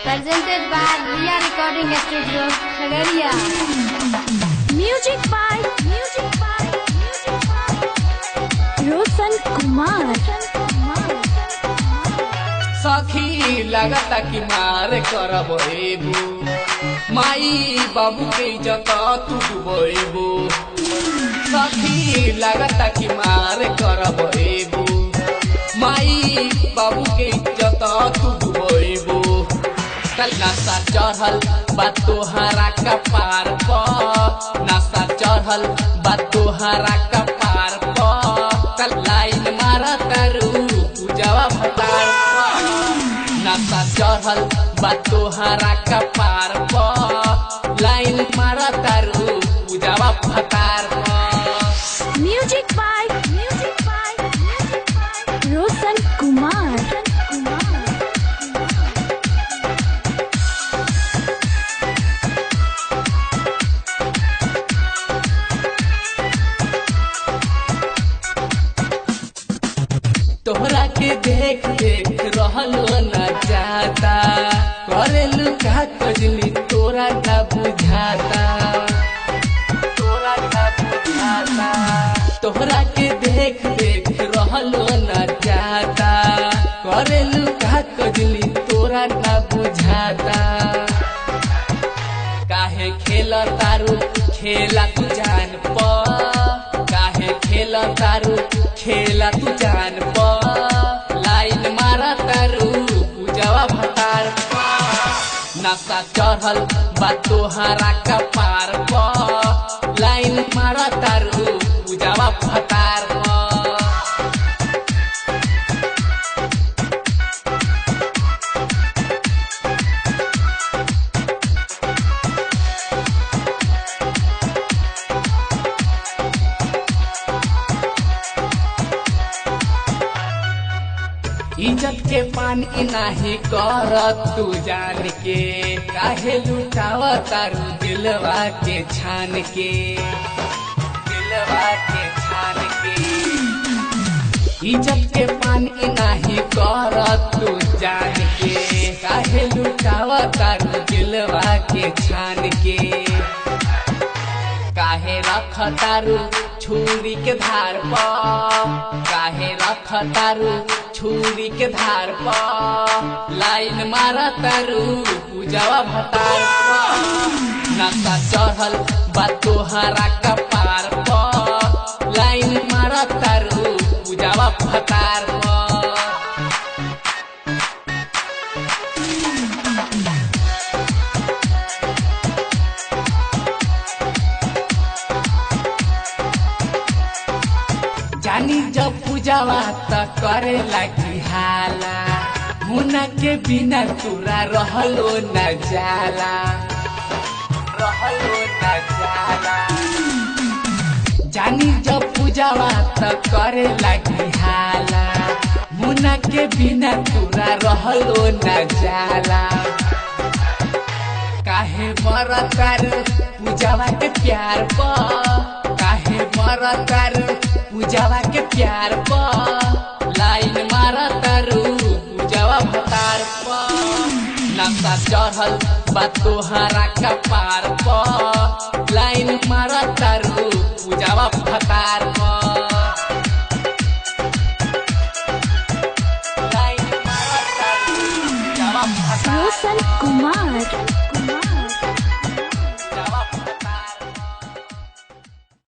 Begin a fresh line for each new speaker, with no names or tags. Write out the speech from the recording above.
Presented by Riya Recording Studio, Khagaria.
Music by Roshan Kumar.
सखी लगता कि मार करबेबू, माई बाबू के इज्जत तू डुबेबू। सखी लगता कि मार करबेबू, माई बाबू के इज्जत तू डुबेबू। कल नशा चढ़ल बा तोहरा कपार पर, नशा चढ़ल बा तोहरा कपार पर। कल लाइन मारा तारू पूजावा भतार पर, नशा चढ़ल बा तोहरा कपार पर। लाइन मारा तारू पूजावा भतार पर।
Music by Roshan Kumar.
तोहरा के देख देख रहलो न जाता, करेलू का कजली तोरा न बुझाता, तोरा न बुझाता। तोहरा के देख देख रहलो न जाता, करेलू का कजली तोरा न बुझाता। काहे खेल तारू खेला तू जान प, काहे खेल तारू खेला तू जान प। लाइन मारा तारू पूजावा भतार प, नशा चढ़ल बा तोहरा कपार प। लाइन मारा तारू पूजावा भतार प। इज्जत के पानी नाही कर तू जान के, काहे लुटाव तारू दिलवा के छान के, दिलवा के छान के। इज्जत के पानी नाही कर तू जान के, काहे लुटाव तारू दिलवा के छान के। काहे रख तारू छुरी के धार प, काहे रख तारू छुरी के धार प। लाइन मारा तारू पूजावा भतार प, नशा चढ़ल बा तोहरा कपार प। लाइन मारा तारू पूजावा भतार प। जानी जब पूजावा त करे लागी हाला, मुना के बिना तोरा रहलो न जाला, रहलो न जाला। जानी जब पूजावा त करे लागी हाला, मुना के बिना तोरा रहलो न जाला। काहे मरतार पूजावा के प्यार प, काहे मरतार पूजावा के प्यार प। लाइन मारा तारू पूजावा भतार प, नशा चढ़ल बा तोहरा कपार प। लाइन मारा तारू पूजावा भतार प। लाइन मारा तारू पूजावा भतार।
रोशन कुमार।